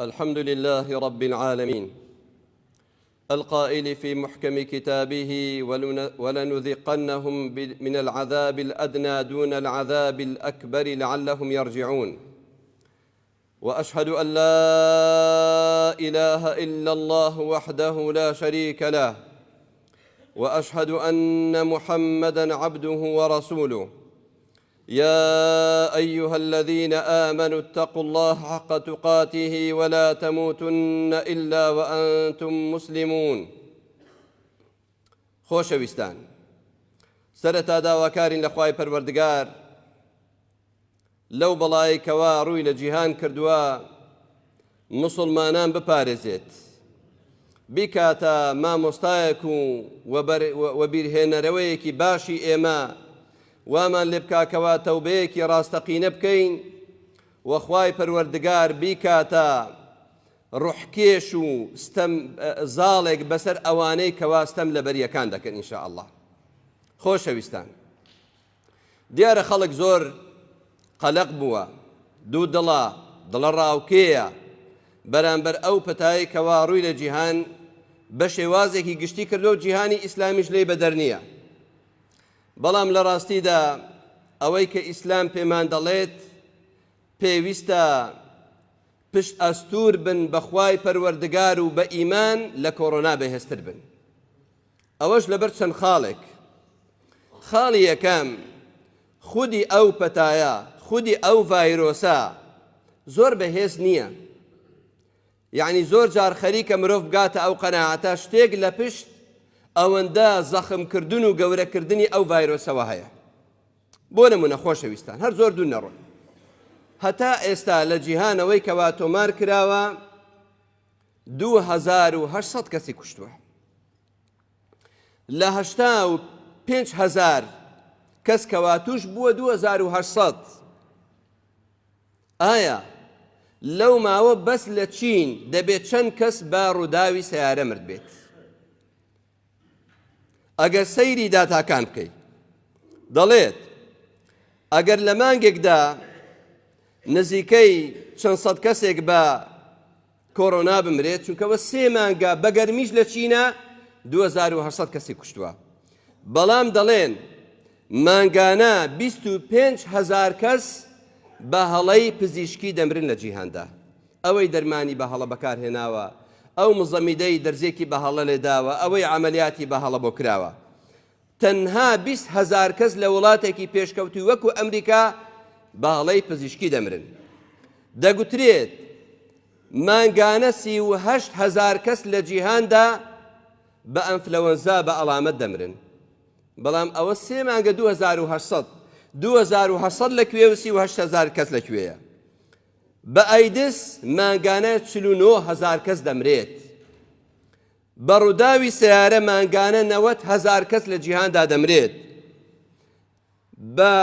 الحمد لله رب العالمين القائل في محكم كتابه ولنذقنهم من العذاب الأدنى دون العذاب الأكبر لعلهم يرجعون واشهد ان لا اله الا الله وحده لا شريك له واشهد ان محمدا عبده ورسوله يا ايها الذين امنوا اتقوا الله حق تقاته ولا تموتن الا وانتم مسلمون خۆشەویستان سەرەتا داواکارین لە خوای پەروەردگار لەو بەڵایەی کەوا ڕووی لە جیهان کردووە موسڵمانان بپارێزێت، بیکاتە مامۆستایەک و وەبیرهێنەرەوەیەکی باشی ئێمە، وامان لێ بکا کەوا تەوبەیەکی ڕاستەقینە بکەین و خوای پەروەردگار بیکاتە ڕوحکێش و ستەم زاڵێک بەسەر ئەوانەی کەوا ستەم لە بەریەکان دەکەن ان شاء اللە. خۆشەویستان دیارە خەڵک زۆر قەلەق بووە، دوودڵە، دڵەڕاوکێیە بەرامبەر ئەو پەتایەی کەوا ڕووی لە جیهان بە شێوازێکی گشتی کردووە و جیهانی ئیسلامیش لێی بەدەر نییە. بەڵام لە ڕاستیدا ئەوەی کە ئیسلام پێمان دەڵێت پێویستە پشت ئەستوور بن بە خوای پەروەردگار و بە ئیمان لە کۆرۆنا بەهێزتر بن. ئەوەش لەبەر چەند خاڵێک. خاڵی یەکەم، خودی ئەو پەتایە، خودی ئەو ڤایرۆسە زۆر بەهێز نییە. یەعنی زۆر جار خەریکە مرۆڤ بگاتە ئەو قەناعەتە شتێک لە پشت ئەوەندە زەخمکردن و گەورەکردنی ئەو ڤایرۆسەوە هەیە. بۆ نمونە خۆشەویستان هەر زۆر دوور نەڕۆن هەتا ئێستا لە جیهانەوەی کەوا تۆمار کراوە 2800 کەسی کوشتووە لە 85 هەزار کەس کەوا توش بووە 2800 ئایا لەو ماوە بەس لە چین دەبێت چەند کەس بە ڕووداوی سیارە مرد بێت ئەگەر سەیری داتاکان بکەی دەڵێت ئەگەر لە مانگێکدا نزیکەی چەند سەد کەسێک بە کۆرۆنا بمرێت چونکەوە سێ مانگە بە گەرمیش لە چینە 2800 کەسی کوشتووە بەڵام دەڵێن مانگانە 25 هزار کەس بە هەڵەی پزیشکی دەمرن لە جیهاندا ئەوەی دەرمانی بە هەڵە بەکارهێناوە، ئەو مزەمیدەی دەرزیەکی بە هەڵە لێداوە، ئەوەی عەمەلیاتی بە هەڵە بۆ کراوە. تەنها 20 هەزار کەس لە وڵاتێکی پێشکەوتووی وەکو ئەمریکا بە هەڵەی پزیشکی دەمرن. دەگوترێت مانگانە 38 هەزار کەس لە جیهاندا بە ئەنفلەوەنزا بە ئەڵامەت دەمرن. بەڵام ئەوە سێ مانگە 2800 2800 لە کوێ و 38 هەزار کەس لە کوێیە؟ بە ئایدز مانگانە 49 هەزار کەس دەمرێت. بە ڕووداوی سەیارە مانگانە 90 هەزار کەس لە جیهاندا دەمرێت. بە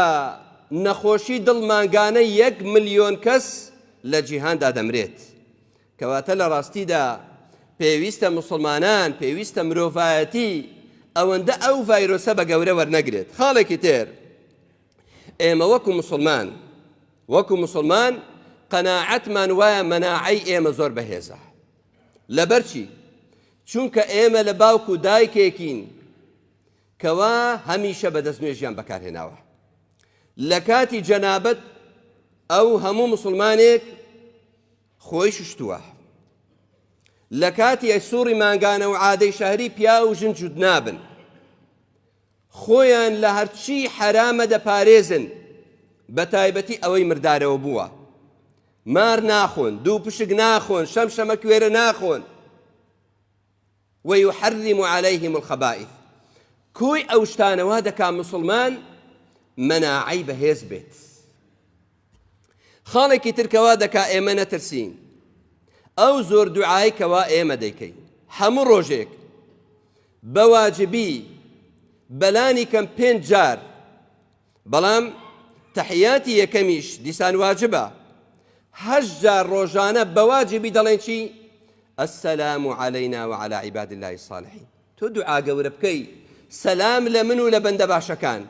نەخۆشی دڵ مانگانە یەک ملیۆن کەس لە جیهاندا دەمرێت. کەواتە لە ڕاستیدا پێویستە موسڵمانان، پێویستە مرۆڤایەتی ئەوەندە ئەو ڤایرۆسە بە گەورە وەرنەگرێت. خاڵێکی تر، ئێمە وەکو موسڵمان، وەکو موسڵمان قەناعەتمان وایە مەناعەی ئێمە زۆر بەهێزە. لەبەر چی؟ چونکە ئێمە لە باوک و دایکێکین کەوا هەمیشە بە دەستنوێژیان بەکارهێناوە. لە کاتی جەنابەت ئەو هەموو موسڵمانێک خۆی شوشتووە. لە کاتی سوڕی مانگانە و عادەی شەهری پیاو و ژن جووت نابن. خۆیان لە هەرچی حەرامە دەپارێزن بەتایبەتی ئەوەی مردارەوە بووە. مار ناخۆن، دووپشک ناخۆن، شەمشەمەکوێرە ناخۆن. ویحرم علیهم الخبائث کۆی ئەو شتانە وا دەکا موسڵمان مەناعەی بەهێز بێت. خاڵێکی تر کەوا دەکا ئێمە نەترسین ئەو زۆر دوعای کەوا ئێمە دەیکەین هەموو ڕۆژێک بە واجبی بەلانی کەم پێنج جار بەڵام تەحیاتی یەکەمیش دیسان واجبە هەشت جار ڕۆژانە بە واجبی دەڵێن چی السلام علينا وعلى عباد الله الصالحين تۆ دوعا گەورە بکەی سەلام لە من و لە بەندە باشەکان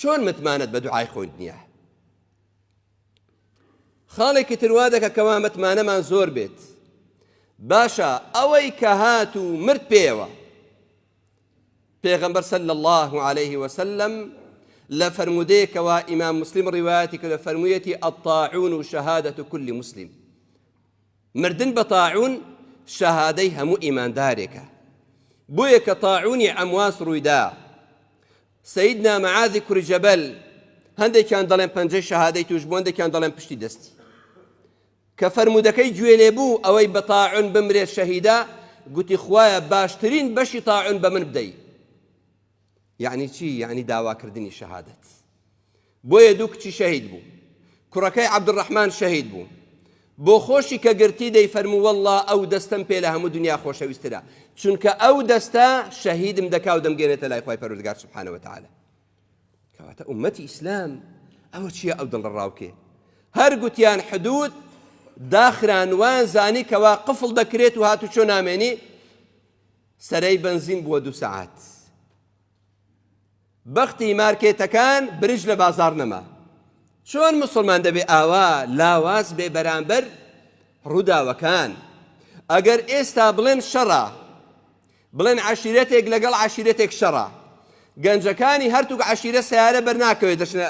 چۆن متمانەت بە دوعای خۆت نییە؟ خاڵێکی تر وا دەکە کەوا متمانەمان زۆر بێت. باشە ئەوەی کە هات و مرد پێیەوە، پێغەمبەر صلی اللە علیه وسلم لە فەرموودەیەکەوە ئیمام مسلم ڕیوایەتی کردووە فەرموویەتی الطاعون شهادة كل مسلم مردن بە تاعون شەهادەی هەموو ئیماندارێکە بۆیە کە تاعونی عەمواس ڕوویدا سەیدنا معاذی کوڕی جەبەل هەندێکیان دەڵێن پەنجەی شەهادەی توش بوو هەندێکیان دەڵێن پشتی دەستی کە فەرموودەکەی گوێ لێ بوو ئەوەی بە تاعون بمرێت شەهیدە، گوتی خوایە باشترین بەشی تاعون بە من بدەی. یەعنی چی؟ یەعنی داواکردنی شەهادەت. بۆیە دوو کچی شەهید بوو. کوڕەکەی عەبدولڕەحمان شەهید بوو. بۆ خۆشی کە گرتی دەیفەرموو وەڵڵا ئەو دەستەم پێ لە هەموو دنیا خۆشەویسترە، چونکە ئەو دەستە شەهیدم دەکا و دەمگەێنێتە لای خوای پەروەردگار سبحانە وتعالی. کەواتە ئومەتی ئیسلام ئەوە چییە ئەو دڵەڕاوکێ هەر گوتیان حدود داخران وان زانی کەوا قفڵ دەکرێت و هاتوچۆ نامێنی سەرەی بەنزین بووە دوو سەعات بەختی مارکێتەکان برنج لە بازار نەما چۆن مسلمان دەبێ ئاوا لاواز بێ بەرامبەر ڕووداوەکان ئەگەر ئێستا بڵێن شەڕە بڵێن عەشیرەتێک لەگەڵ عەشیرەتێک شەڕە، گەنجەکانی هەرتوک عەشیرە سەیارە بەرناکەوێت دەچنە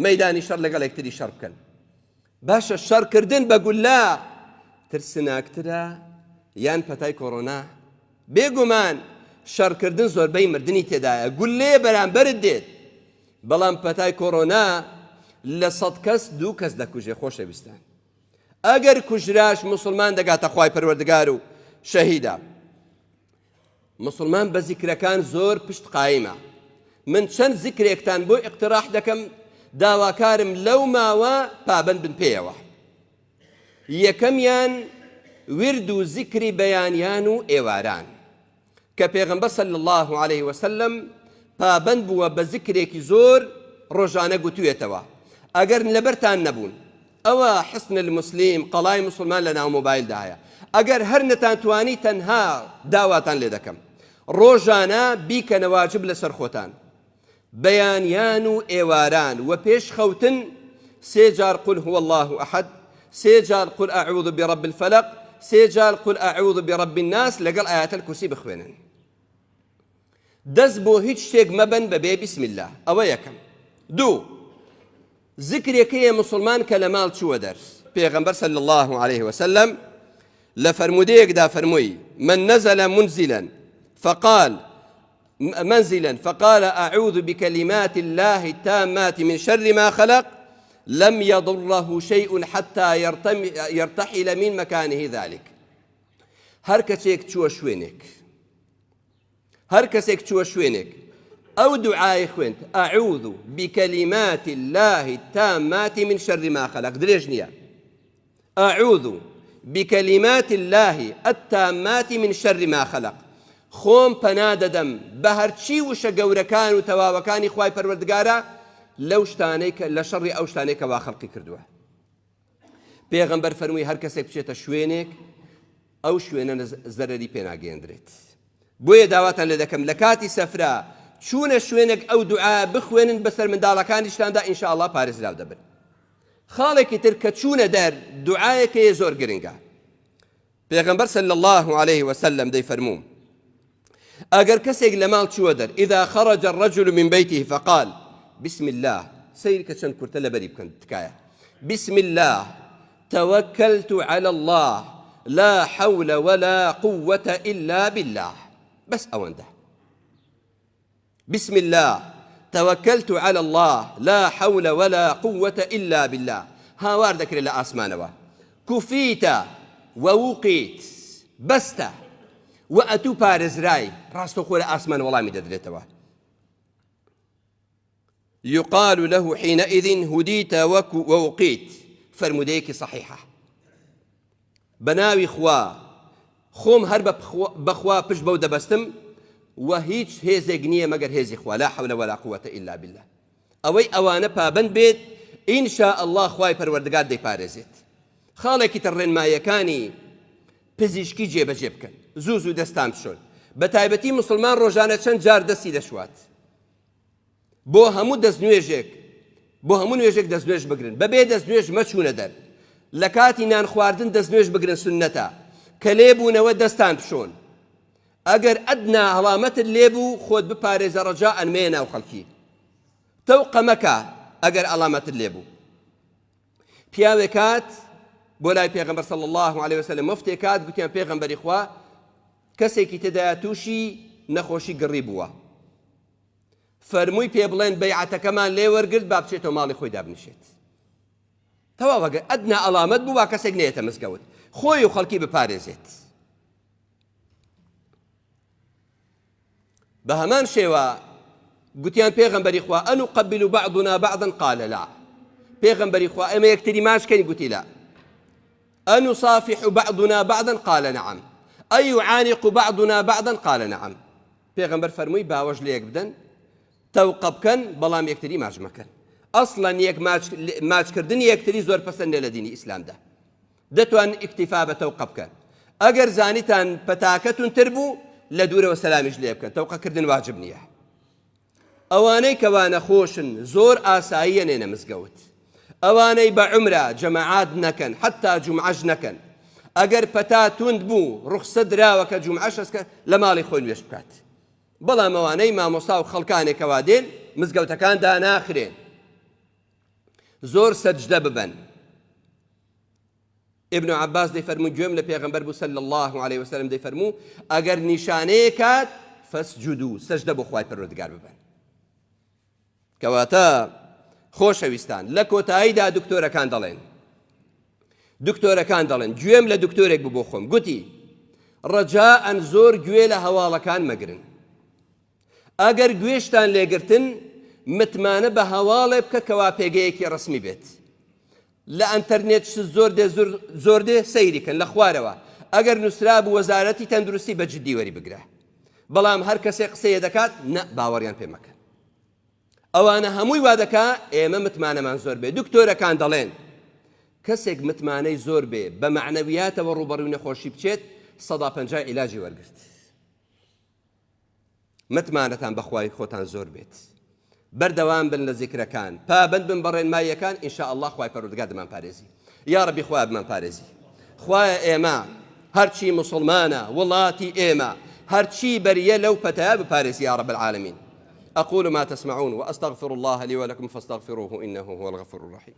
مەیدانی شەڕ لەگەڵ یەکتری شەڕ بکەن. باشە شەڕکردن بە گوللە ترسناکترە یان پەتای کۆرۆنا؟ بێگومان شەڕکردن زۆربەی مردنی تێدایە، گوللەیە بەرامبەرت دێت، بەڵام پەتای کۆرۆنا لە سەد کەس دوو کەس دەکوژێ خۆشەویستان. ئەگەر کوژراش موسڵمان دەگاتە خوای پەروەردگار و شەهیدە. موسڵمان بە زیکرەکان زۆر پشت قایمە. من چەند زیکرێکتان بۆ ئیقتراح دەکەم داواکارم لەو ماوە پابەند بن پێیەوە. یەکەمیان ورد و زیکری بەیانیان و ئێواران. کە پێغەمبەر صلی اللە علیه وسلم پابەند بووە بە زیکرێکی زۆر ڕۆژانە گوتوێتەوە ئەگەر لەبەرتان نەبوون ئەوە حسن المسلم قەڵای مسلمان لە ناو مۆبایلدا هەیە ئەگەر هەر نەتانتوانی تەنها داواتان لێ دەکەم ڕۆژانە بیکەنە واجب لەسەر خۆتان بەیانیان و ئێواران و پێش خەوتن سێ جار قل هو اللە احد، سێ جار قل اعوذ برب الفلق، سێ جار قل اعوذ برب الناس لەگەڵ آیة الکرسی بخوێنن. دەست بۆ هیچ شتێک مەبەن بەبێ بسم اللە. ئەوە یەکەم. دوو، زکرێک هەیە موسڵمان کە لە ماڵ چووە دەر. پێغەمبەر صلی اللە علیه وسلم لە فەرموودەیەکدا فەرمووی، من نزل منزلا فقال منزلا فقال اعوذ بکلمات اللە التامات من شر ما خلق لم یضره شیء حتی یرتحل من مکانه ذلک هەر کەسێک چووە شوێنێک هەر کەسێک چووە شوێنێک ئەو دوعای خوێند ئەعوذ بکلمات الله التامات من شر ما خلق درێژ نییە اعوذ بکلمات اللە التامات من شر ما خلق، خۆم پەنا دەدەم بە هەرچی وشە گەورەکان و تەواوەکانی خوای پەروەردگارە لەو شتانەی کە لە شەڕی ئەو شتانەی کەوا خەڵقی کردووە. پێغەمبەر فەرمووی هەر کەسێک بچێتە شوێنێک ئەو شوێنە زەرەری پێ ناگەیەندرێت. بۆیە داواتان لێ دەکەم لە کاتی سەفرا چوونە شوێنێک ئەو دوعا بخوێنن بەسەر منداڵەکانیشتاندا ان شاء الله پارێزراو دەبن. خاڵێکی تر کە چوونە دەر دوعایەک هەیە زۆر گرنگە پێغەمبەر صلی الله علیه وسلم دەیفەرموو ئەگەر کەسێک لە ماڵ چووە دەر اذا خرج الرجل من بيته فقال بسم الله سەیر کە چەند کورتە لەبەری بکەن تکایە بسم الله توكلت على الله لا حول ولا قوة إلا بالله بس ئەوەندە بسم اللە توکلت علی اللە لا حول ولا قوة الا باللە هاوار دەکرێت لە ئاسمانەوە کفیت ووقیت بەستە و ئەتوو پارێزرای ڕاستەوخۆ لە ئاسمان وەڵامی دەدرێتەوە يقال له حينئذ هديت ووقيت فرمودەیەکی صحیحە بە ناوی خوا خۆم هەر بە خوا پشت بەو دەبەستم و هیچ هێزێک نییە مەگەر هێزی خوا لا حول ولا قوة الا بالله ئەوەی ئەوانە پابەند بێت ان شاء اللە خوای پەروەردگار دەیپارێزێت خاڵێکی تر ڕێنماییەکانی پزیشکی جێبەجێ بکەن زوو زوو دەستان بشۆن بە تایبەتی مسلمان ڕۆژانە چەند جار دەستی دەشوات بۆ هەموو دەستنوێژێک بۆ هەموو نوێژێک دەستنوێژ بگرن بەبێ دەستنوێژ مەچوونە دەر. لە کاتی نان خواردن دەستنوێژ بگرن سوننەتە، کە لێ بوونەوە دەستان بشۆن. ئەگەر ئەدنا هەڵامەتت لێ بوو خۆت بپارێزە ڕەجائەن مەیە ناو خەڵکی. تەوقە مەکە ئەگەر ئەڵامەتت لێ بوو. پیاوێک هات بۆ لای پێغەمبەر صلی الله علیه وسلم مفتێک هات گوتیان پێغەمبەری خوا کەسێکی تێدایە تووشی نەخۆشی گڕی بووە فەرمووی پێ بڵێن بەیعەتەکەمان لێ وەرگرت با بچێتەوە ماڵی خۆی دابنیشێت تەواو ئەگەر ئەدنا ئەڵامەت بوو با کەسێک نێتە مزگەوت خۆی و خەڵکی بپارێزێت بە هەمان شێوە گوتیان پێغەمبەری خوا أنقبل بعضنا بعضا قال لا پێغەمبەری خوا ئێمە یەکتری ماچ کەین گوتی لا أنصافح بعضنا بعضا قال نعم أيعانق بعضنا بعضا قال نعم پێغەمبەر فەرمووی باوەش لە یەک بدەن تەوقە بکەن بەڵام یەکتری ماچ مەکەن ئەسڵەن یەک ماچکردنی یەکتری زۆر پەسەندە لە دینی ئیسلامدا دەتوان ئیکتیفا بە تەوقە بکەن ئەگەر زانیتان پەتاکە تونتر بوو لە دوورەوە سەلامیش لێ بکەن تەوقەکردن واجب نییە ئەوانەی کەوا نەخۆشن زۆر ئاساییە نێنە مزگەوت ئەوانەی بە عومرە جەماعات نەکەن حتا جومعەش نەکەن ئەگەر پەتا توند بوو ڕوخسە دراوە کە جومعەش ئەسکە لە ماڵی خۆی نوێژ بکات بەڵام ئەوانەی مامۆستا و خەڵکانێکەوە دێن مزگەوتەکان داناخرێن زۆر سەجدە ببەن ابن عباس دەیفەرموو گوێم لە پێغەمبەر بوو صلی الله علیه وسلم دەیفەرموو ئەگەر نیشانەیەک هات فاسجدوا سەجدە بۆ خوای پەروەردگار ببەن کەواتە خۆشەویستان لە کۆتاییدا دکتۆرەکان دەڵێن دکتۆرەکان دەڵێن گوێم لە دکتۆرێک بوو بۆ خۆم گوتی ڕەجائەن زۆر گوێ لە هەواڵەکان مەگرن ئەگەر گوێشتان لێگرتن متمانە بە هەواڵێ بکە کەوا پێگەیەکی ڕسمی بێت لە ئەنتەرنێت شت زۆر دێ زۆر دێ سەیری کەن لە خوارەوە ئەگەر نووسرابوو وەزارەتی تەندروستی بە جدی وەری بگرە بەڵام هەر کەسێک قسەیە دەکات نە باوەڕیان پێ مەکەن ئەوانە هەمووی وا دەکا ئێمە متمانەمان زۆر بێ دکتۆرەکان دەڵێن کەسێک متمانەی زۆر بێ بە مەعنەویاتەوە ڕووبەڕووی نەخۆشی بچێت 150 عیلاجی وەرگرت متمانەتان بە خوای خۆتان زۆر بێت بەردەوام بن لە زیکرەکان پابەند بن بە ڕێنماییەکان ان شاء اللە خوای پەروەردگار دەمان پارێزی یاڕەبی خوایە بمان پارێزی خوایە ئێمە هەرچی موسڵمانە وڵاتی ئێمە هەرچی بەریە لەو پەتایە بپارێزی یا رب العالمین أقول ما تسمعون وأستغفر الله لي ولكم فاستغفروه إنه هو الغفور الرحيم.